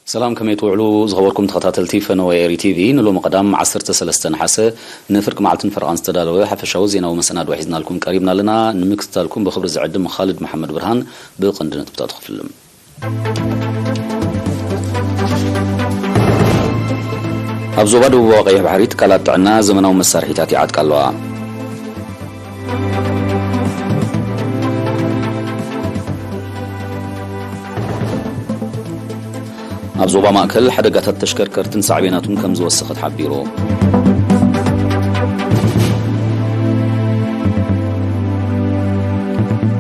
ሰላም፣ ከመይ ትውዕሉ ዝኸበርኩም ተኸታተልቲ ፈነወ ኤሪ ቲቪ? ንሎሚ ቀዳም ዓሰርተ ሰለስተ ነሓሰ ንፍርቂ መዓልትን ፈረቓን ዝተዳለወ ሓፈሻዊ ዜናዊ መሰናድኦ ሒዝናልኩም ቀሪብና ኣለና። ንምክትታልኩም ብኽብሪ ዝዕድም ካልድ መሓመድ ብርሃን። ብቐንዲ ነጥብታት ክፍልም። ኣብ ዞባ ደቡባዊ ቀይሕ ባሕሪ ትካላት ጥዕና ዘመናዊ መሳርሒታት ይዓጥቃ ኣለዋ። ኣብ ዞባ ማእከል ሓደጋታት ተሽከርከርትን ሳዕቤናቱን ከም ዝወሰኸ ተሓቢሩ።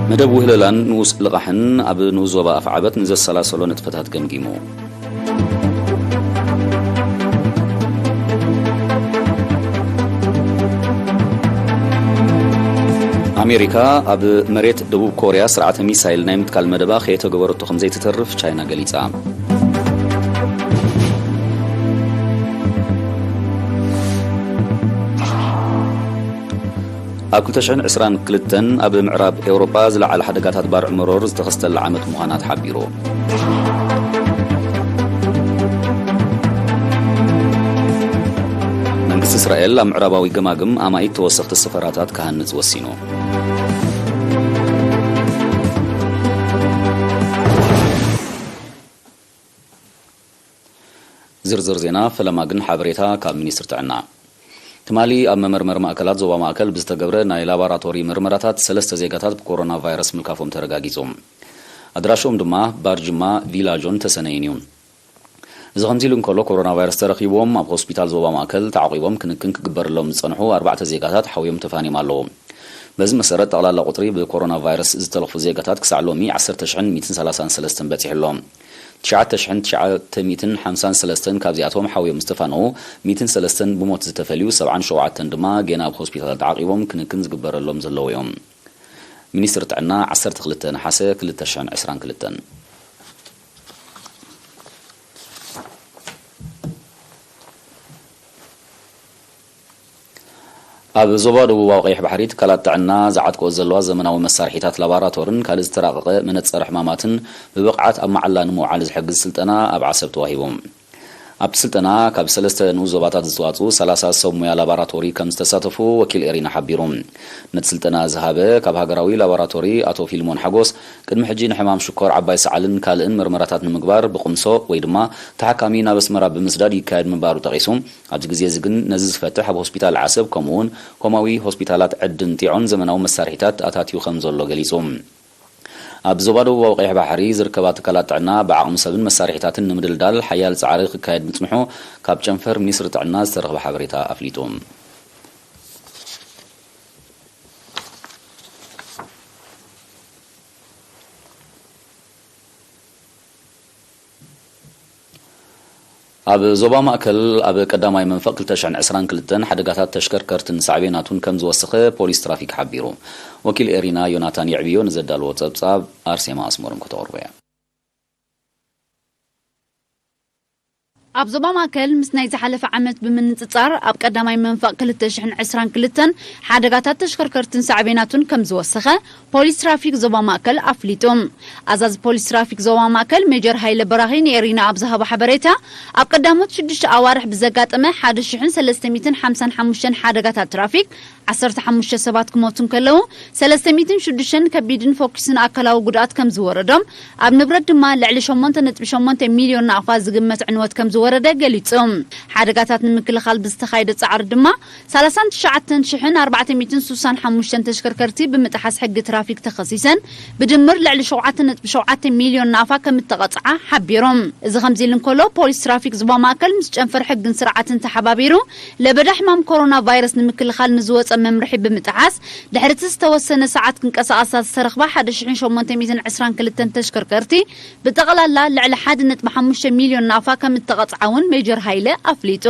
መደብ ውህለላን ንኡስ ልቓሕን ኣብ ንኡስ ዞባ ኣፍዓበት ንዘሰላሰሎ ንጥፈታት ገምጊሙ። ኣሜሪካ ኣብ መሬት ደቡብ ኮርያ ስርዓተ ሚሳይል ናይ ምትካል መደባ ከየተገበረቶ ከም ዘይትተርፍ ቻይና ገሊጻ። ኣብ ክልተ ሽሕን ዕስራን ክልተን ኣብ ምዕራብ ኤውሮጳ ዝለዓለ ሓደጋታት ባርዕ መሮር ዝተኸስተለ ዓመት ምዃና ተሓቢሩ። መንግስቲ እስራኤል ኣብ ምዕራባዊ ገማግም ኣማኢት ተወሰኽቲ ሰፈራታት ክሃንጽ ወሲኑ። ዝርዝር ዜና። ፈለማ ግን ሓበሬታ ካብ ሚኒስትሪ ጥዕና። ትማሊ ኣብ መመርመሪ ማእከላት ዞባ ማእከል ብዝተገብረ ናይ ላቦራቶሪ ምርመራታት ሰለስተ ዜጋታት ብኮሮና ቫይረስ ምልካፎም ተረጋጊጹ። ኣድራሾም ድማ ባርጅማ ቪላጆን ተሰነይን እዩ። እዚ ከምዚ ኢሉ እንከሎ፣ ኮሮና ቫይረስ ተረኺብዎም ኣብ ሆስፒታል ዞባ ማእከል ተዓቂቦም ክንክን ክግበረሎም ዝጸንሑ ኣርባዕተ ዜጋታት ሓውዮም ተፋንዮም ኣለዉ። በዚ መሰረት፣ ጠቕላላ ቁጽሪ ብኮሮና ቫይረስ ዝተለኽፉ ዜጋታት ክሳዕ ሎሚ ዓሰርተ ሽሕን ሚእትን ሰላሳን ሰለስተን በጺሑ ኣሎ። ትሽዓተ ሽሕን ትሽዓተ ሚእትን ሓምሳን ሰለስተን ካብዚኣቶም ሓውዮም ዝተፋነዉ፣ ሚእትን ሰለስተን ብሞት ዝተፈልዩ፣ ሰብዓን ሸውዓተን ድማ ጌና ኣብ ሆስፒታል ተዓቂቦም ክንክን ዝግበረሎም ዘለዉ እዮም። ሚኒስትሪ ጥዕና፣ ዓሰርተ ክልተ ነሓሰ ክልተ ሽሕን ዕስራን ክልተን። ኣብ ዞባ ደቡባዊ ቀይሕ ባሕሪ ትካላት ጥዕና ዝዓጥቅኦ ዘለዋ ዘመናዊ መሳርሒታት ላባራቶርን ካልእ ዝተራቐቐ መነጸሪ ሕማማትን ብብቕዓት ኣብ መዓላ ንምውዓል ዝሕግዝ ስልጠና ኣብ ዓሰብ ተዋሂቡ። ኣብቲ ስልጠና ካብ ሰለስተ ንኡስ ዞባታት ዝተዋጽኡ ሰላሳ ሰብ ሞያ ላባራቶሪ ከም ዝተሳተፉ ወኪል ኤሪና ሓቢሩ። ነቲ ስልጠና ዝሃበ ካብ ሃገራዊ ላባራቶሪ ኣቶ ፊልሞን ሓጎስ፣ ቅድሚ ሕጂ ንሕማም ሽኮር፣ ዓባይ ሰዓልን ካልእን መርመራታት ንምግባር ብቕምሶ ወይ ድማ ተሓካሚ ናብ ኣስመራ ብምስዳድ ይካየድ ምንባሩ ጠቒሱ፣ ኣብዚ ግዜ እዚ ግን ነዚ ዝፈትሕ ኣብ ሆስፒታል ዓሰብ ከምኡ'ውን ኮማዊ ሆስፒታላት ዕድን ጢዖን ዘመናዊ መሳርሒታት ኣታትዩ ከም ዘሎ ገሊጹ። ኣብ ዞባ ደቡባዊ ቀይሕ ባሕሪ ዝርከባ ትካላት ጥዕና ብዓቕሚ ሰብን መሳርሒታትን ንምድልዳል ሓያል ጻዕሪ ክካየድ ምጽንሑ ካብ ጨንፈር ሚኒስትሪ ጥዕና ዝተረኽበ ሓበሬታ ኣፍሊጡ። ኣብ ዞባ ማእከል ኣብ ቀዳማይ መንፈቕ ክልተ ሽሕን ዕስራን ክልተን ሓደጋታት ተሽከርከርትን ሳዕቤናቱን ከም ዝወሰኸ ፖሊስ ትራፊክ ሓቢሩ። ወኪል ኤሪና ዮናታን የዕብዮ ንዘዳለዎ ጸብጻብ ኣርሴማ ኣስመሮም ከተቕርቦ እያ። ኣብ ዞባ ማእከል ምስ ናይ ዝሓለፈ ዓመት ብምንጽጻር፣ ኣብ ቀዳማይ መንፈቕ ክልተ ሽሕን ዕስራን ክልተን ሓደጋታት ተሽከርከርትን ሳዕቤናቱን ከም ዝወሰኸ ፖሊስ ትራፊክ ዞባ ማእከል ኣፍሊጡ። ኣዛዚ ፖሊስ ትራፊክ ዞባ ማእከል ሜጀር ሃይለ በራኺ ንኤሪና ኣብ ዝሃቦ ሓበሬታ፣ ኣብ ቀዳሞት ሽዱሽተ ኣዋርሕ ብዘጋጠመ ሓደ ሽሕን ሰለስተ ሚእትን ሓምሳን ሓሙሽተን ሓደጋታት ትራፊክ፣ ዓሰርተ ሓሙሽተ ሰባት ክሞቱ እንከለዉ፣ ሰለስተ ሚእትን ሽዱሽተን ከቢድን ፈኲስን ኣካላዊ ጉድኣት ከም ዝወረዶም፣ ኣብ ንብረት ድማ ልዕሊ ሸሞንተ ነጥቢ ሸሞንተ ሚልዮን ናቕፋ ዝግመት ዕንወት ከም ዝወረደ ገሊጹ። ሓደጋታት ንምክልኻል ብዝተኻየደ ጻዕሪ ድማ፣ ሰላሳን ትሽዓተን ሽሕን ኣርባዕተ ሚእትን ስሳን ሓሙሽተን ተሽከርከርቲ ብምጥሓስ ሕጊ ትራፊክ ተኸሲሰን፣ ብድምር ልዕሊ ሸውዓተ ነጥቢ ሸውዓተ ሚልዮን ናቕፋ ከም እተቐጽዓ ሓቢሮም። እዚ ከምዚ ኢሉ እንከሎ፣ ፖሊስ ትራፊክ ዞባ ማእከል ምስ ጨንፈር ሕግን ስርዓትን ተሓባቢሩ፣ ለበዳ ሕማም ኮሮና ቫይረስ ንምክልኻል ንዝወጸ መምርሒ ብምጥሓስ፣ ድሕሪ እቲ ዝተወሰነ ሰዓት ክንቀሳቐሳ ዝተረኽባ ሓደ ሽሕን ሸሞንተ ሚእትን ዕስራን ክልተን ተሽከርከርቲ፣ ብጠቕላላ ልዕሊ ሓደ ነጥቢ ሓሙሽተ ሚልዮን ናቕፋ ከም እተቐጽዓ እውን ሜጀር ሃይለ ኣፍሊጡ።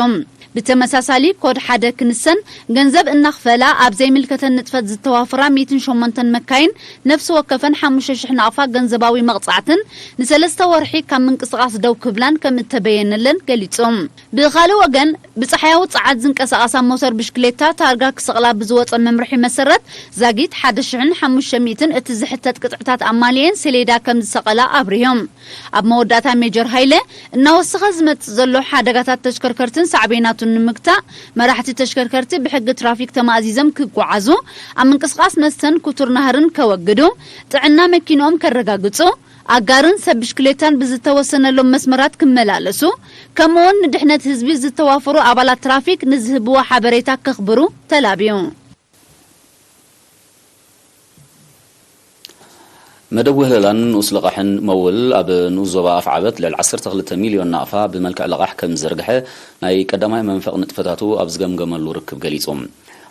ብተመሳሳሊ ኮድ ሓደ ክንሰን ገንዘብ እናኽፈላ ኣብ ዘይምልከተን ንጥፈት ዝተዋፈራ ሚእትን ሸሞንተን መካይን ነፍሲ ወከፈን ሓሙሽተ ሽሕ ናቕፋ ገንዘባዊ መቕጻዕትን ንሰለስተ ወርሒ ካብ ምንቅስቓስ ደው ክብላን ከም እተበየነለን ገሊጹ። ብኻልእ ወገን ብጸሓያዊ ጸዓት ዝንቀሳቐሳ ሞተር ብሽክሌታ ታርጋ ክሰቕላ ብዝወጸ መምርሒ መሰረት ዛጊት ሓደ ሽሕን ሓሙሽተ ሚእትን እቲ ዝሕተት ቅጥዕታት ኣማልየን ሰሌዳ ከም ዝሰቐላ ኣብሪሆም። ኣብ መወዳእታ ሜጀር ሃይለ እናወሰኸ ዝመጽእ ዘሎ ሓደጋታት ተሽከርከርትን ሳዕቤናቱን ንምግታእ መራሕቲ ተሽከርከርቲ ብሕጊ ትራፊክ ተማእዚዞም ክጓዓዙ፣ ኣብ ምንቅስቓስ መስተን ክቱር ናህርን ከወግዱ፣ ጥዕና መኪንኦም ከረጋግጹ፣ ኣጋርን ሰብ ብሽክሌታን ብዝተወሰነሎም መስመራት ክመላለሱ፣ ከምኡውን ንድሕነት ህዝቢ ዝተዋፈሩ ኣባላት ትራፊክ ንዝህብዎ ሓበሬታ ከኽብሩ ተላብዩ። መደብ ውህለላን ንኡስ ልቓሕን መውል ኣብ ንኡስ ዞባ ኣፍዓበት ልዕሊ ዓሰርተ ክልተ ሚልዮን ናቕፋ ብመልክዕ ልቓሕ ከም ዝዘርግሐ ናይ ቀዳማይ መንፈቕ ንጥፈታቱ ኣብ ዝገምገመሉ ርክብ ገሊጹ።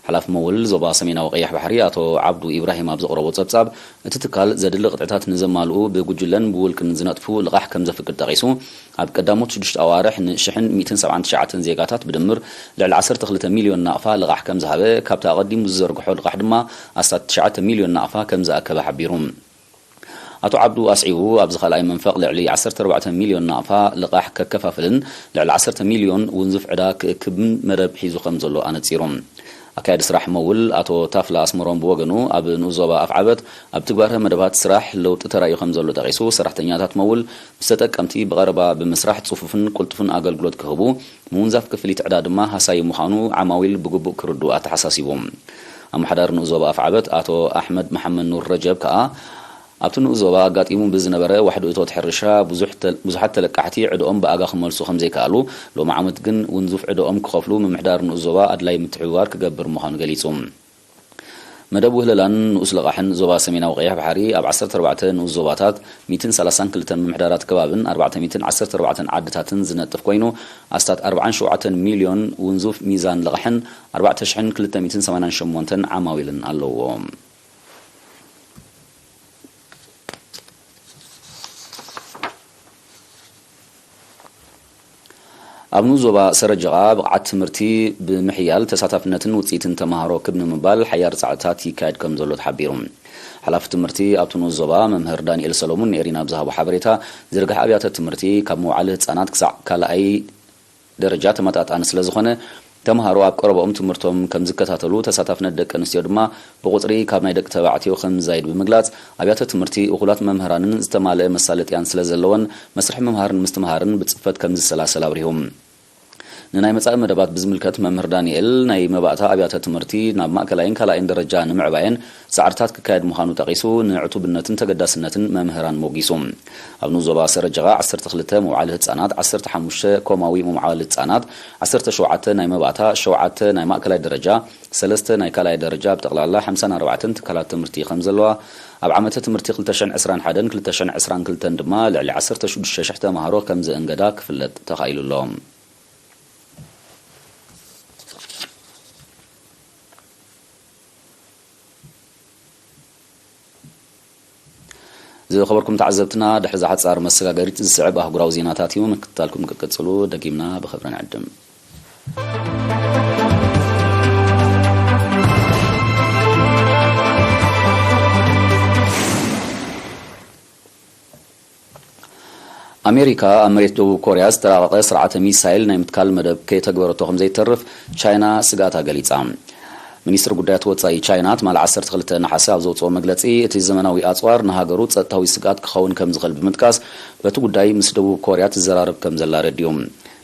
ሓላፊ መውል ዞባ ሰሜናዊ ቀይሕ ባሕሪ ኣቶ ዓብዱ ኢብራሂም ኣብ ዘቕረቦ ጸብጻብ፣ እቲ ትካል ዘድሊ ቅጥዕታት ንዘማልኡ ብጉጅለን ብውልቅን ዝነጥፉ ልቓሕ ከም ዘፍቅድ ጠቒሱ፣ ኣብ ቀዳሞት ሽዱሽተ ኣዋርሕ ንሽሕን ሚእትን ሰብዓን ትሽዓተን ዜጋታት ብድምር ልዕሊ ዓሰርተ ክልተ ሚልዮን ናቕፋ ልቓሕ ከም ዝሃበ፣ ካብቲ ኣቐዲሙ ዝዘርግሖ ልቓሕ ድማ ኣስታት ትሽዓተ ሚልዮን ናቕፋ ከም ዝኣከበ ሓቢሩ። ኣቶ ዓብዱ ኣስዒቡ፣ ኣብዚ ካልኣይ መንፈቕ ልዕሊ ዓሰርተ ኣርባዕተ ሚልዮን ናቕፋ ልቓሕ ከከፋፍልን ልዕሊ ዓሰርተ ሚልዮን ውንዙፍ ዕዳ ክእክብን መደብ ሒዙ ከም ዘሎ ኣነጺሩ። ኣካያዲ ስራሕ መውል ኣቶ ታፍላ ኣስመሮም ብወገኑ፣ ኣብ ንኡስ ዞባ ኣፍዓበት ኣብ ትግባረ መደባት ስራሕ ለውጢ ተራእዩ ከም ዘሎ ጠቒሱ፣ ሰራሕተኛታት መውል ምስ ተጠቀምቲ ብቐረባ ብምስራሕ ጽፉፍን ቅልጡፍን ኣገልግሎት ክህቡ፣ ምውንዛፍ ክፍሊት ዕዳ ድማ ሃሳዪ ምዃኑ ዓማዊል ብግቡእ ክርድኡ ኣተሓሳሲቡ። ኣመሓዳሪ ንኡስ ዞባ ኣፍዓበት ኣቶ ኣሕመድ መሓመድ ኑር ረጀብ ከኣ፣ ኣብቲ ንኡስ ዞባ ኣጋጢሙ ብዝነበረ ዋሕዲ እቶት ሕርሻ ብዙሕ ተ-፣ ብዙሓት ተለቃሕቲ ዕድኦም ብኣጋ ክመልሱ ከም ዘይከኣሉ፣ ሎሚ ዓመት ግን ውንዙፍ ዕድኦም ክኸፍሉ ምምሕዳር ንኡስ ዞባ ኣድላይ ምትሕብባር ክገብር ምዃኑ ገሊጹ። መደብ ውህለላን ንኡስ ልቓሕን ዞባ ሰሜናዊ ቀይሕ ባሕሪ ኣብ ዓሰርተ ኣርባዕተ ንኡስ ዞባታት ሚእትን ሰላሳን ክልተን ምምሕዳራት ከባብን ኣርባዕተ ሚእትን ዓሰርተ ኣርባዕተን ዓድታትን ዝነጥፍ ኮይኑ፣ ኣስታት ኣርባዓን ሸውዓተን ሚልዮን ውንዙፍ ሚዛን ልቓሕን ኣርባዕተ ሽሕን ክልተ ሚእትን ሰማንያን ሸሞንተን ዓማዊልን ኣለዎ። ኣብ ንኡስ ዞባ ሰረጀቓ ብቕዓት ትምህርቲ ብምሕያል ተሳታፍነትን ውፅኢትን ተምሃሮ ክብ ንምባል ሓያር ፃዕርታት ይካየድ ከም ዘሎ ተሓቢሩ። ሓላፊ ትምህርቲ ኣብቲ ንኡስ ዞባ መምህር ዳንኤል ሰሎሙን ንኤሪና ብዝሃቦ ሓበሬታ፣ ዝርግሐ ኣብያተ ትምህርቲ ካብ መውዓሊ ህፃናት ክሳዕ ካልኣይ ደረጃ ተመጣጣኒ ስለ ዝኾነ፣ ተምሃሮ ኣብ ቀረባኦም ትምህርቶም ከም ዝከታተሉ፣ ተሳታፍነት ደቂ ኣንስትዮ ድማ ብቑጽሪ ካብ ናይ ደቂ ተባዕትዮ ከም ዝዛይድ ብምግላጽ፣ ኣብያተ ትምህርቲ እኹላት መምህራንን ዝተማልአ መሳለጥያን ስለ ዘለወን፣ መስርሕ ምምሃርን ምስትምሃርን ብጽፈት ከም ዝሰላሰል ኣብሪሁ። ንናይ መጻኢ መደባት ብዝምልከት፣ መምህር ዳንኤል፣ ናይ መባእታ ኣብያተ ትምህርቲ ናብ ማእከላይን ካልኣይን ደረጃ ንምዕባየን ጻዕርታት ክካየድ ምዃኑ ጠቒሱ፣ ንዕቱብነትን ተገዳስነትን መምህራን ሞጊሱ። ኣብ ንኡስ ዞባ ሰረጀቓ ዓሰርተ ክልተ መውዓሊ ህጻናት፣ ዓሰርተ ሓሙሽተ ኮማዊ መውዓሊ ህጻናት፣ ዓሰርተ ሸውዓተ ናይ መባእታ፣ ሸውዓተ ናይ ማእከላይ ደረጃ፣ ሰለስተ ናይ ካልኣይ ደረጃ፣ ብጠቕላላ ሓምሳን ኣርባዕተን ትካላት ትምህርቲ ከም ዘለዋ፣ ኣብ ዓመተ ትምህርቲ ክልተ ሽሕን ዕስራን ሓደን ክልተ ሽሕን ዕስራን ክልተን ድማ ልዕሊ ዓሰርተ ሽዱሽተ ሽሕ ተምሃሮ ከም ዘእንገዳ ክፍለጥ ተኻኢሉ ኣሎ። ዝኸበርኩም ተዓዘብትና፣ ድሕሪ እዛ ሓጻር መሰጋገሪት ዝስዕብ ኣህጉራዊ ዜናታት እዩ። ምክትታልኩም ክትቅጽሉ ደጊምና ብኽብሪ ንዕድም። ኣሜሪካ ኣብ መሬት ደቡብ ኮርያ ዝተራቐቐ ስርዓተ ሚሳይል ናይ ምትካል መደብ ከይተግበረቶ ከም ዘይተርፍ ቻይና ስግኣታ ገሊጻ። ሚኒስትሪ ጉዳያት ወጻኢ ቻይና ትማሊ ዓሰርተ ክልተ ነሓሰ ኣብ ዘውጽኦ መግለጺ፣ እቲ ዘመናዊ ኣጽዋር ንሃገሩ ጸጥታዊ ስግኣት ክኸውን ከም ዝኽእል ብምጥቃስ፣ በቲ ጉዳይ ምስ ደቡብ ኮርያ ትዘራረብ ከም ዘላ ኣረዲኡ።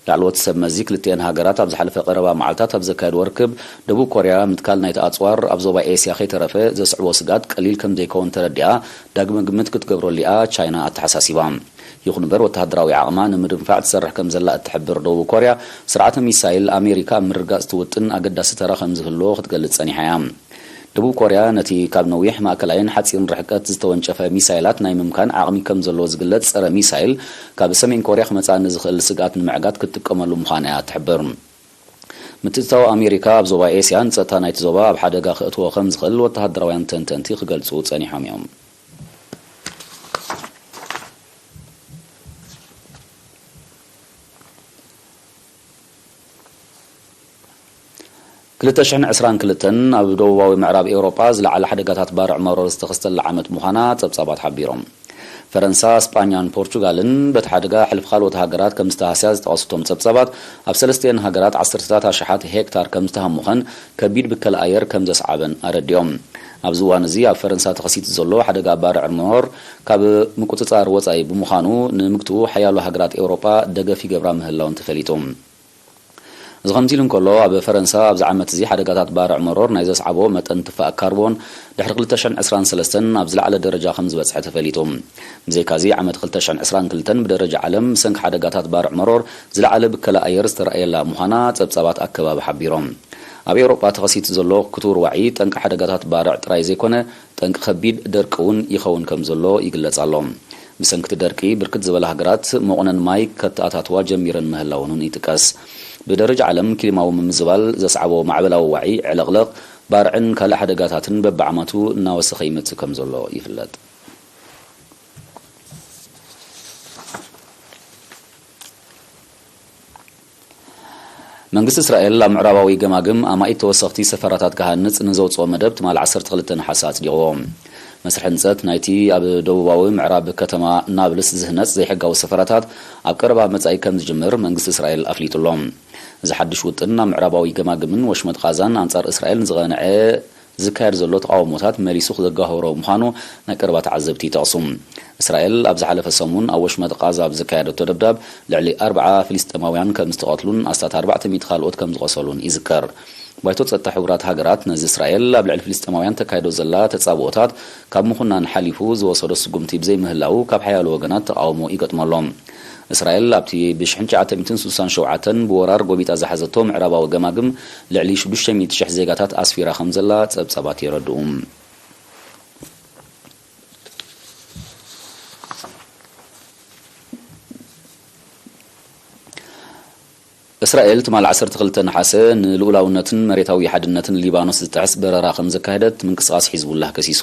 ላዕለዎት ሰብ መዚ ክልቲኤን ሃገራት ኣብ ዝሓለፈ ቀረባ መዓልታት ኣብ ዘካየድዎ ርክብ፣ ደቡብ ኮርያ ምትካል ናይቲ ኣጽዋር ኣብ ዞባ ኤስያ ከይተረፈ ዘስዕቦ ስግኣት ቀሊል ከም ዘይከውን ተረዲኣ፣ ዳግመ ግምት ክትገብረሉ እያ ቻይና ኣተሓሳሲባ። ይኹን እምበር፣ ወተሃደራዊ ዓቕማ ንምድንፋዕ ትሰርሕ ከም ዘላ እትሕብር ደቡብ ኮርያ፣ ስርዓተ ሚሳይል ኣሜሪካ ኣብ ምርግጋጽ እቲ ውጥን ኣገዳሲ ተራ ከም ዝህልዎ ክትገልጽ ጸኒሓ እያ። ደቡብ ኮርያ ነቲ ካብ ነዊሕ ማእከላይን ሓጺርን ርሕቀት ዝተወንጨፈ ሚሳይላት ናይ ምምካን ዓቕሚ ከም ዘለዎ ዝግለጽ ጸረ ሚሳይል፣ ካብ ሰሜን ኮርያ ክመጽኣ ንዝኽእል ስግኣት ንምዕጋት ክትጥቀመሉ ምዃና እያ ትሕብር። ምትእትታው ኣሜሪካ ኣብ ዞባ ኤስያ ንጸጥታ ናይቲ ዞባ ኣብ ሓደጋ ከእትዎ ከም ዝኽእል ወተሃደራውያን ተንተንቲ ክገልጹ ጸኒሖም እዮም። ክልተ ሽሕን ዕስራን ክልተን ኣብ ደቡባዊ ምዕራብ ኤውሮጳ ዝለዓለ ሓደጋታት ባርዕ መሮር ዝተኸስተላ ዓመት ምዃና ጸብጻባት ሓቢሮም። ፈረንሳ፣ ስጳኛን ፖርቹጋልን በቲ ሓደጋ ሕልፍ ካልኦት ሃገራት ከም ዝተሃስያ ዝጠቐሱ እቶም ጸብጻባት፣ ኣብ ሰለስቲኤን ሃገራት ዓሰርተታት ኣሽሓት ሄክታር ከም ዝተሃሙኸን ከቢድ ብከላ ኣየር ከም ዘስዓበን ኣረዲኦም። ኣብዚ እዋን እዚ ኣብ ፈረንሳ ተኸሲቱ ዘሎ ሓደጋ ባርዕ መሮር ካብ ምቁጽጻር ወጻኢ ብምዃኑ፣ ንምግትኡ ሓያሎ ሃገራት ኤውሮጳ ደገፍ ይገብራ ምህላውን ተፈሊጡ። እዚ ከምዚ ኢሉ እንከሎ፣ ኣብ ፈረንሳ ኣብዚ ዓመት እዚ ሓደጋታት ባርዕ መሮር ናይ ዘስዓቦ መጠን ትፋእ ካርቦን ድሕሪ ክልተ ሽሕን ዕስራን ሰለስተን ኣብ ዝለዓለ ደረጃ ከም ዝበጽሐ ተፈሊጡ። ብዘይካዚ፣ ዓመት ክልተ ሽሕን ዕስራን ክልተን ብደረጃ ዓለም ብሰንኪ ሓደጋታት ባርዕ መሮር ዝለዓለ ብከላ ኣየር ዝተረኣየላ ምዃና ጸብጻባት ኣከባቢ ሓቢሮም። ኣብ ኤውሮጳ ተኸሲቱ ዘሎ ክቱር ዋዒ ጠንቂ ሓደጋታት ባርዕ ጥራይ ዘይኮነ፣ ጠንቂ ከቢድ ደርቂ እውን ይኸውን ከም ዘሎ ይግለጽ ኣሎ። ብሰንኪ እቲ ደርቂ፣ ብርክት ዝበላ ሃገራት መቑነን ማይ ከተኣታትዋ ጀሚረን ምህላወንን ይጥቀስ። ብደረጃ ዓለም፣ ክሊማዊ ምምዝባል ዘስዓቦ ማዕበላዊ ዋዒ፣ ዕለቕለቕ፣ ባርዕን ካልእ ሓደጋታትን በብዓመቱ እናወሰኸ ይመጽእ ከም ዘሎ ይፍለጥ። መንግስቲ እስራኤል ኣብ ምዕራባዊ ገማግም ኣማኢት ተወሰኽቲ ሰፈራታት ክሃንጽ ንዘውጽኦ መደብ ትማሊ ዓሰርተ ክልተ ነሓሰ ኣጽዲቕዎ። መስርሕ ህንጸት ናይቲ ኣብ ደቡባዊ ምዕራብ ከተማ ናብልስ ዝህነጽ ዘይሕጋዊ ሰፈራታት ኣብ ቀረባ መጻኢ ከም ዝጅምር መንግስቲ እስራኤል ኣፍሊጡ ኣሎ። እዚ ሓድሽ ውጥን፣ ኣብ ምዕራባዊ ገማግምን ወሽመጥ ቓዛን ኣንጻር እስራኤል ንዝቐንዐ ዝካየድ ዘሎ ተቓውሞታት መሊሱ ዘጋህሮ ምዃኑ ናይ ቀረባ ተዓዘብቲ ይጠቕሱ። እስራኤል ኣብ ዝሓለፈ ሰሙን ኣብ ወሽመጥ ቓዛ ኣብ ዘካየደቶ ደብዳብ፣ ልዕሊ ኣርብዓ ፍልስጤማውያን ከም ዝተቐትሉን ኣስታት ኣርባዕተ ሚእቲ ካልኦት ከም ዝቖሰሉን ይዝከር። ባይቶ ጸጥታ ሕቡራት ሃገራት፣ ነዚ እስራኤል ኣብ ልዕሊ ፍልስጤማውያን ተካይዶ ዘላ ተጻብኦታት ካብ ምኹናን ሓሊፉ ዝወሰዶ ስጉምቲ ብዘይምህላዉ፣ ካብ ሓያሎ ወገናት ተቓውሞ ይገጥሞ ኣሎ። እስራኤል ኣብቲ ብሽሕን ትሽዓተ ሚእትን ስሳን ሸውዓተን ብወራር ጎቢጣ ዝሓዘቶ ምዕራባዊ ገማግም፣ ልዕሊ ሽዱሽተ ሚእቲ ሽሕ ዜጋታት ኣስፊራ ከም ዘላ ጸብጻባት የረድኡ። እስራኤል ትማል ዓሰርተ ክልተ ነሓሰ ንልኡላውነትን መሬታዊ ሓድነትን ሊባኖስ ዝጥሕስ በረራ ከም ዘካየደት ምንቅስቓስ ሒዝቡላህ ከሲሱ።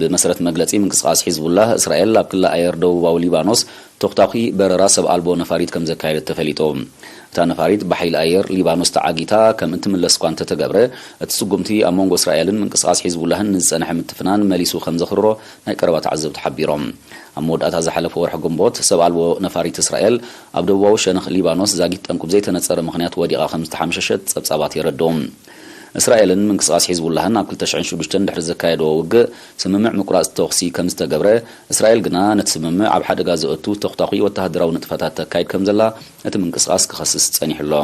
ብመሰረት መግለጺ ምንቅስቓስ ሒዝቡላህ፣ እስራኤል ኣብ ክሊ ኣየር ደቡባዊ ሊባኖስ ተኹታኹ በረራ ሰብ ኣልቦ ነፋሪት ከም ዘካየደት ተፈሊጡ። እታ ነፋሪት ብሓይሊ ኣየር ሊባኖስ ተዓጊታ ከም እትምለስ እኳ እንተተገብረ፣ እቲ ስጉምቲ ኣብ መንጎ እስራኤልን ምንቅስቓስ ሒዝቡላህን ንዝጸንሐ ምትፍናን መሊሱ ከም ዘኽርሮ ናይ ቀረባ ተዓዘብቲ ሓቢሮም። ኣብ መወዳእታ ዝሓለፈ ወርሒ ግንቦት፣ ሰብ ኣልቦ ነፋሪት እስራኤል ኣብ ደቡባዊ ሸነኽ ሊባኖስ ዛጊት ጠንቁ ብዘይተነጸረ ምኽንያት ወዲቓ ከም ዝተሓምሸሸት ጸብጻባት የረድኡ። እስራኤልን ምንቅስቓስ ሒዝቡላህን ኣብ ክልተ ሽሕን ሽዱሽተን ድሕሪ ዘካየድዎ ውግእ ስምምዕ ምቁራጽ ተኹሲ ከም ዝተገብረ፣ እስራኤል ግና ነቲ ስምምዕ ኣብ ሓደጋ ዘእቱ ተኹታኹ ወተሃደራዊ ንጥፈታት ተካይድ ከም ዘላ እቲ ምንቅስቓስ ክኸስስ ጸኒሑ ኣሎ።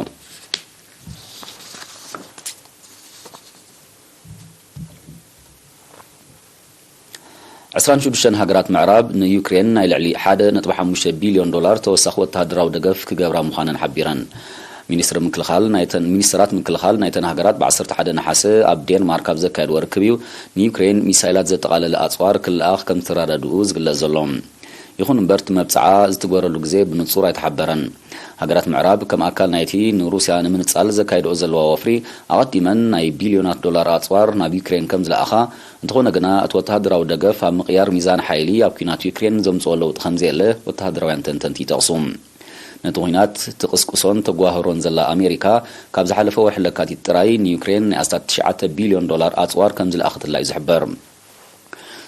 ዕስራን ሽዱሽተን ሃገራት ምዕራብ ንዩክሬን ናይ ልዕሊ ሓደ ነጥቢ ሓሙሽተ ቢልዮን ዶላር ተወሳኺ ወተሃደራዊ ደገፍ ክገብራ ምዃነን ሓቢረን። ሚኒስትሪ ምክልኻል ናይተን፣ ሚኒስትራት ምክልኻል ናይተን ሃገራት ብ ዓሰርተ ሓደ ነሓሰ ኣብ ዴንማርክ ኣብ ዘካየድዎ ርክብ እዩ ንዩክሬን ሚሳይላት ዘጠቓለለ ኣጽዋር ክልኣኽ ከም ዝተረዳድኡ ዝግለጽ ዘሎ። ይኹን እምበር፣ እቲ መብጽዓ ዝትግበረሉ ግዜ ብንጹር ኣይተሓበረን። ሃገራት ምዕራብ ከም ኣካል ናይቲ ንሩስያ ንምንጻል ዘካይድኦ ዘለዋ ወፍሪ፣ ኣቐዲመን ናይ ቢልዮናት ዶላር ኣጽዋር ናብ ዩክሬን ከም ዝለኣኻ፣ እንተኾነ ግና፣ እቲ ወተሃደራዊ ደገፍ ኣብ ምቕያር ሚዛን ሓይሊ ኣብ ኲናት ዩክሬን ዘምጽኦ ለውጢ ከም ዘየለ ወተሃደራውያን ተንተንቲ ይጠቕሱ። ነቲ ኲናት ትቕስቅሶን ተጓህሮን ዘላ ኣሜሪካ፣ ካብ ዝሓለፈ ወርሒ ለካቲት ጥራይ ንዩክሬን ናይ ኣስታት ትሽዓተ ቢልዮን ዶላር ኣጽዋር ከም ዝለኣኸትላ እዩ ዝሕበር።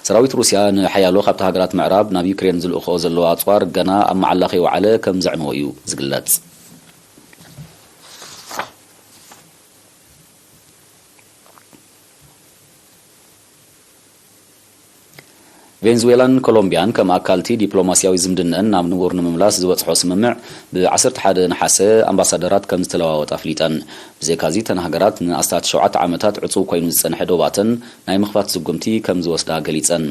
ሰራዊት ሩስያ ንሓያሎ ካብቲ ሃገራት ምዕራብ ናብ ዩክሬን ዝልእኽኦ ዘለዋ ኣጽዋር ገና ኣብ መዓላ ከይወዓለ ከም ዘዕነዎ እዩ ዝግለጽ። ቬንዙዌላን ኮሎምቢያን ከም ኣካልቲ ዲፕሎማስያዊ ዝምድንአን ናብ ንቡር ንምምላስ ዝበጽሖ ስምምዕ ብ ዓሰርተ ሓደ ነሓሰ ኣምባሳደራት ከም ዝተለዋወጣ ኣፍሊጠን። ብዘይካዚ፣ እተን ሃገራት ንኣስታት ሸውዓተ ዓመታት ዕጹው ኮይኑ ዝጸንሐ ዶባተን ናይ ምኽፋት ስጉምቲ ከም ዝወስዳ ገሊጸን።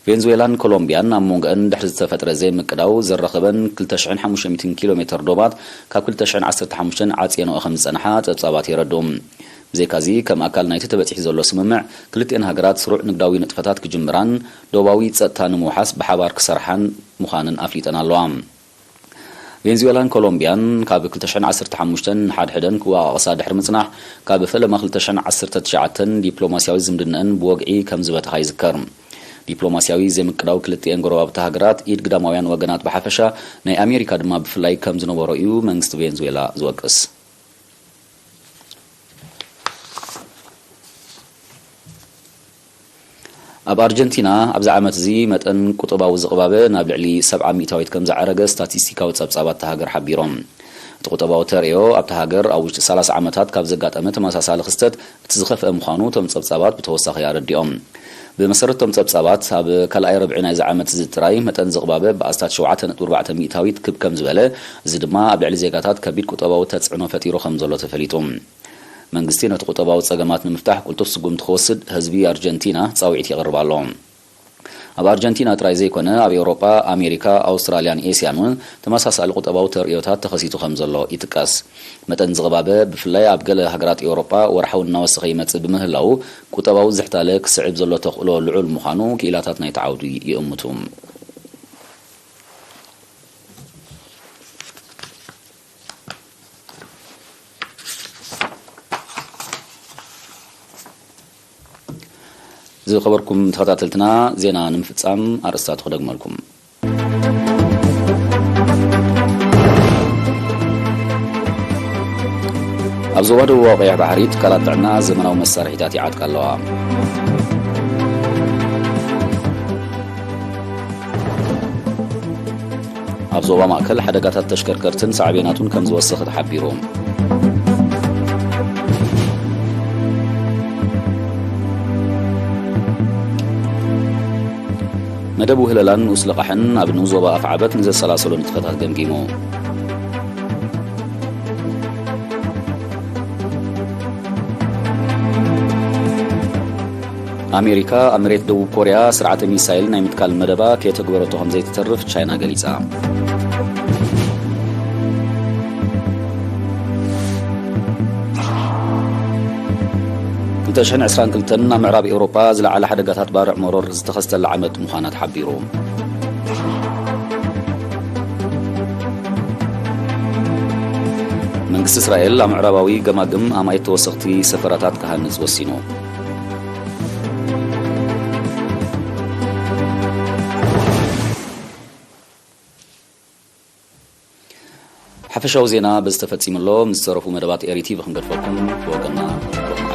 ቬንዙዌላን ኮሎምቢያን ኣብ መንጎአን ድሕሪ ዝተፈጥረ ዘይምቅዳው ዘራኸበን ክልተ ሽሕን ሓሙሽተ ሚእትን ኪሎ ሜተር ዶባት ካብ ክልተ ሽሕን ዓሰርተ ሓሙሽተን ዓጽየንኦ ከም ዝጸንሓ ጸብጻባት የረድኡ። ብዘይካዚ፣ ከም ኣካል ናይቲ ተበጺሑ ዘሎ ስምምዕ፣ ክልቲኤን ሃገራት ስሩዕ ንግዳዊ ንጥፈታት ክጅምራን ዶባዊ ጸጥታ ንምውሓስ ብሓባር ክሰርሓን ምዃነን ኣፍሊጠን ኣለዋ። ቬንዙዌላን ኮሎምቢያን ካብ ክልተ ሽሕን ዓሰርተ ሓሙሽተን ንሓድሕደን ክወቓቐሳ ድሕሪ ምጽናሕ፣ ካብ ፈለማ ክልተ ሽሕን ዓሰርተ ትሽዓተን ዲፕሎማስያዊ ዝምድነአን ብወግዒ ከም ዝበተኻ ይዝከር። ዲፕሎማስያዊ ዘይምቅዳው ክልቲኤን ጎረባብቲ ሃገራት፣ ኢድ ግዳማውያን ወገናት ብሓፈሻ፣ ናይ ኣሜሪካ ድማ ብፍላይ ከም ዝነበሮ እዩ መንግስቲ ቬንዙዌላ ዝወቅስ። ኣብ ኣርጀንቲና ኣብዚ ዓመት እዚ መጠን ቁጠባዊ ዝቕባበ ናብ ልዕሊ ሰብዓ ሚእታዊት ከም ዝዓረገ ስታቲስቲካዊ ጸብጻባት እታ ሃገር ሓቢሮም። እቲ ቁጠባዊ ተርእዮ ኣብታ ሃገር ኣብ ውሽጢ ሰላሳ ዓመታት ካብ ዘጋጠመ ተመሳሳሊ ክስተት እቲ ዝኸፍአ ምዃኑ እቶም ጸብጻባት ብተወሳኺ ኣረዲኦም። ብመሰረት እቶም ጸብጻባት፣ ኣብ ካልኣይ ረብዒ ናይዚ ዓመት እዚ ጥራይ መጠን ዝቕባበ ብኣስታት ሸውዓተ ነጥቢ ኣርባዕተ ሚእታዊት ክብ ከም ዝበለ፣ እዚ ድማ ኣብ ልዕሊ ዜጋታት ከቢድ ቁጠባዊ ተጽዕኖ ፈጢሩ ከም ዘሎ ተፈሊጡ። መንግስቲ ነቲ ቁጠባዊ ጸገማት ንምፍታሕ ቅልጡፍ ስጉምቲ ክወስድ ህዝቢ ኣርጀንቲና ጻውዒት የቕርብ ኣሎ። ኣብ ኣርጀንቲና ጥራይ ዘይኮነ፣ ኣብ ኤውሮጳ፣ ኣሜሪካ፣ ኣውስትራልያን ኤስያን እውን ተመሳሳሊ ቁጠባዊ ተርእዮታት ተኸሲቱ ከም ዘሎ ይጥቀስ። መጠን ዝቕባበ፣ ብፍላይ ኣብ ገለ ሃገራት ኤውሮጳ፣ ወርሓዊ እናወሰኸ ይመጽእ ብምህላዉ፣ ቁጠባዊ ዝሕታለ ክስዕብ ዘሎ ተኽእሎ ልዑል ምዃኑ ክኢላታት ናይቲ ዓውዲ ይእምቱ። ዝኸበርኩም ተኸታተልትና፣ ዜና ንምፍጻም ኣርእስታቱ ክደግመልኩም። ኣብ ዞባ ደቡባዊ ቀይሕ ባሕሪ ትካላት ጥዕና ዘመናዊ መሳርሒታት ይዓጥቃ ኣለዋ። ኣብ ዞባ ማእከል ሓደጋታት ተሽከርከርትን ሳዕቤናቱን ከም ዝወሰኸ ተሓቢሩ። መደብ ውህለላን ንኡስ ልቓሕን ኣብ ንኡስ ዞባ ኣፍዓበት ንዘሰላሰሎ ንጥፈታት ገምጊሙ። ኣሜሪካ ኣብ መሬት ደቡብ ኮርያ ስርዓተ ሚሳይል ናይ ምትካል መደባ ከየተግበረቶ ከም ዘይትተርፍ ቻይና ገሊጻ። ክልተ ሽሕን ዕስራን ክልተን ኣብ ምዕራብ ኤውሮጳ ዝለዓለ ሓደጋታት ባርዕ መሮር ዝተኸስተለ ዓመት ምዃና ተሓቢሩ። መንግስቲ እስራኤል ኣብ ምዕራባዊ ገማግም ኣማኢት ተወሰኽቲ ሰፈራታት ክሃንጽ ወሲኑ። ሓፈሻዊ ዜና በዚ ተፈጺሙ ኣሎ። ምስ ዝተረፉ መደባት ኤሪ ቲቪ ክንገድፈኩም ብወገንና።